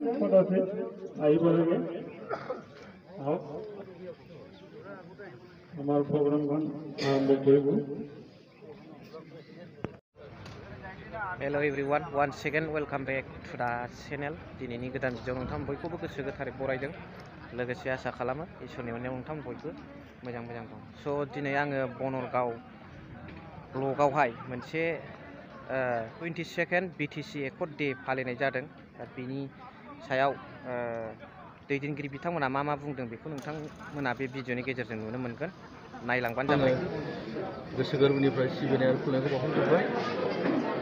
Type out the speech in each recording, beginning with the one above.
हमारा programme Hello everyone, once again welcome back to the channel. दिनैनि गोदान video नोंथां बयखौबो गोसो गोथारै बरायदों। लोगोसे आसा खालामो इसोरनि अननायाव नोंथां बयबो मोजां दं। स' दिनै आङो बनरगाव ब्लगावहाय मोनसे 22nd BTC एकर्ड डे फालिनाय जादों। दा बिनि सायाव दैदेनगिरि बिथांमोना मा बुंदों बेखौ नोंथांमोना बे भिडिअनि गेजेरजों नुनो मोनगोन। नायलांबानो जाबाय। गोसो गोरबोनिफ्राय सिबिनाय आरो खुलुमनायखौ बावहरजोब्बाय।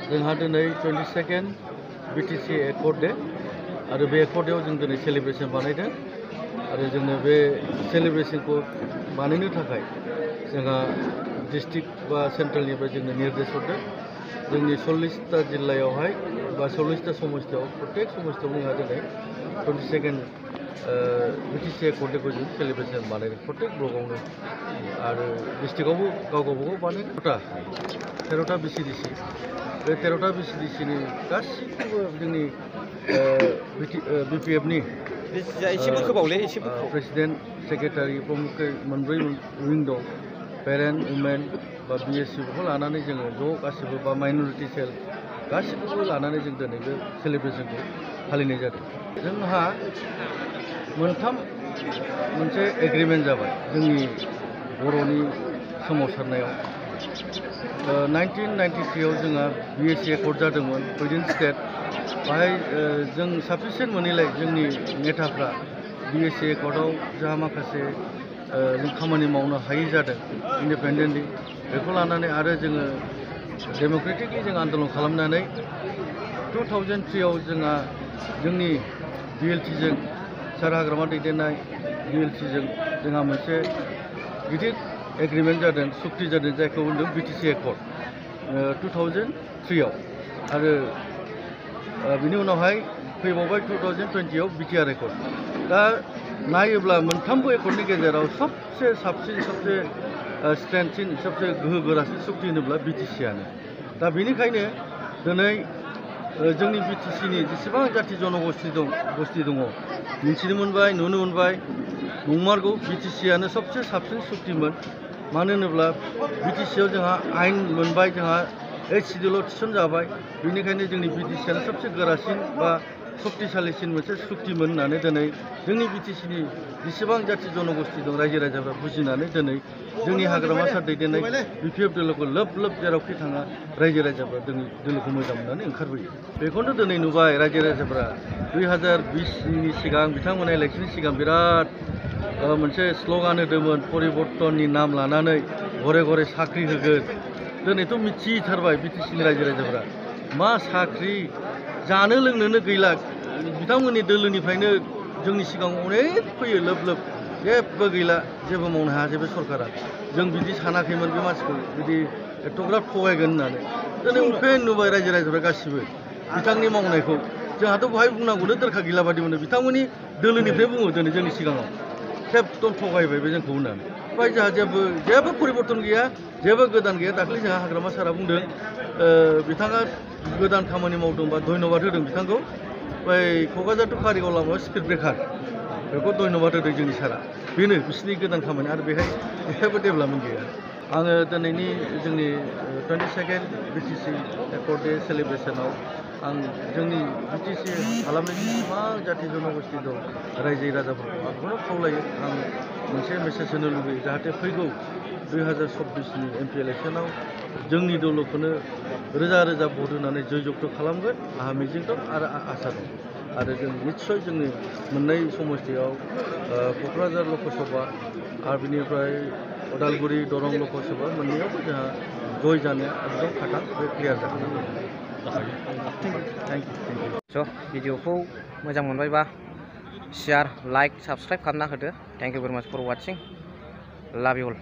जोंहा दिनै 22nd BTC एकर्ड डे आरो बे एकर्ड डेआव जों दिनै सेलिब्रेसन बानायदों आरो जोंनो बे सेलिब्रेसनखौ बानायनो थाखाय जोंहा डिस्ट्रिक्ट बा सेन्ट्रेलनिफ्राय जोंनो निर्देश हरदों। जोंनि 40टा जिल्लायावहाय बा 40टा समस्तियाव प्रत्येक समस्तियाव जोंहा दिनै 22nd BTC एकर्ड डेखौ जों सेलिब्रेसन बानायदों प्रत्येक ब्लकआवनो आरो डिस्ट्रिक्टआवबो गावबागाव बानायदों। 13टा BCDC बे 13टा BCDCनि गासिबो जोंनि BPFनि प्रेसिडेन्ट सेक्रेटारि प्रमुख मोनब्रै विं दं। पेरेन्ट वुमेन बा BSC बेखौ लानानै जोङो ज' गासिबो बा माइनरिटि सेल गासिखौबो लानानै जों दिनै बे सेलिब्रेसनखौ फालिनाय जादों। जोंहा मोनसे एग्रिमेन्ट जाबाय जोंनि बर'नि सोमावसारनायाव। 1993आव जोंहा BSC एकर्ड जादोंमोन उइदिन स्टेट। बाहाय जों साफिसियेन्ट मोनैलाय जोंनि नेताफ्रा BSC एकर्डआव जोंहा माखासे जों खामानि मावनो हायि जादों इन्डिपेन्डेन्टलि। बेखौ लानानै आरो जोङो डेम'क्रेटिकलि जों आन्दलन खालामनानै 2003आव जोंहा जोंनि BLTजों सार हाग्रामा दैदेननाय BLTजों जोंहा मोनसे गिदिर एग्रिमेन्ट जादों, सुक्ति जादों जायखौ होनदों BTC एकर्ड 2003आव। आरो बिनि उनावहाय फैबावबाय 2020आव BTR एकर्ड। दा नायोब्ला मोनथामबो एकर्डनि गेजेराव सबसे साबसिन सबसे स्ट्रेंथसिन सबसे गोहो गोरासिन सुक्ति होनोब्ला BTCआनो। दा बेनिखायनो दिनै जोंनि BTCनि जेसेबां जाथि जनगोष्ठी दङ मिथिनो मोनबाय, नुनो मोनबाय। नंमारगौ BTCआनो सबसे साबसिन सुक्तिमोन। मानो होनोब्ला BTCआव जोंहा आयेन मोनबाय, जोंहा 8 सिडिउलाव थिसनजाबाय। बेनिखायनो जोंनि BTCआनो सबसे गोरासिन बा शक्तिशालिसिन मोनसे सुक्तिमोन होननानै दिनै जोंनि BTCनि जेसेबां जाथि जनगोष्ठी दं रायजो राजाफ्रा बुजिनानै दिनै जोंनि हाग्रामा सार दैदेननाय BPF दोलोखौ लोब जेरावखि थाङा रायजो राजाफ्रा जोंनि दोलोखौ मोजां मोननानै ओंखारबोयो। बेखौनो दिनै नुबाय रायजो राजाफ्रा 2020नि सिगां बिथांमोना इलेक्सननि सिगां बिराद मोनसे स्ल'गान होदोंमोन परिबर्तननि नाम लानानै घरे घरे साख्रि होगोन। दिनैथ' मिथिथारबाय BTCनि रायजो राजाफ्रा मा साख्रि जानो लोंनोनो गैला। बिथांमोननि दोलोनिफ्रायनो जोंनि सिगाङाव अनेक फैयो लोब जेबो गैला, जेबो मावनो हायासै बे सरकारा। जों बिदि सानाखैमोन बे मानसिखौ बिदि एथ'ग्राब थगायगोन होननानै। दिनै उफेन नुबाय रायजो राजाफ्रा गासिबो बिथांनि मावनायखौ। जोंहाथ' बहाय बुंनांगौनो दरखार गैला बादि मोनो। बिथांमोननि दोलोनिफ्राय बुङो दिनै जोंनि सिगाङाव एकदम थगायबाय बे जोंखौ होननानै। ओमफ्राय जोंहा जेबो परिबर्तन गैया, जेबो गोदान गैया। दाखालि जोंहा हाग्रामा सारा बुंदों बिथाङा गोदान खामानि मावदोंबा धन्यबाद होदों बिथांखौ। ओमफ्राय क'क्राझार टु कारिगाव लामायाव स्पिड ब्रेकार बेखौ धन्यबाद होदों जोंनि सारा। बेनो बिसिनि गोदान खामानि आरो बेहाय जेबो डेभेलपमेन्ट गैया। आङो दिनैनि जोंनि 22nd BTC एकर्ड डे सेलिब्रेसनाव आं जोंनि BTC हालामनि जेसेबां जाथि जनगोष्ठी दं रायजो राजाफोरखौ आं बेखौनो खावलायो। आं मोनसे मेसेज होनो लुबैयो जाहाथे फैगौ 2024नि MP इलेक्सनाव जोंनि दलखौनो रोजा भट होनानै जयजगथ खालामगोन आंहा मिजिं दं आरो आसा दं। आरो जों निस्सय जोंनि मोननै समस्तियाव क'क्राझार लकसभा आरो बिनिफ्राय उदालगुरि दरं लकसभा मोननैयावबो जोंहा जय जानाया एकदम खाथां बे क्लियार जाखानांगौ। Thank you. स' भिडिअखौ मोजां मोनबायबा शेयार, लाइक, साबस्क्राइब खालामना होदो। थेंक इउ भेरि माच फर वाचिं। लाभ इउ अल।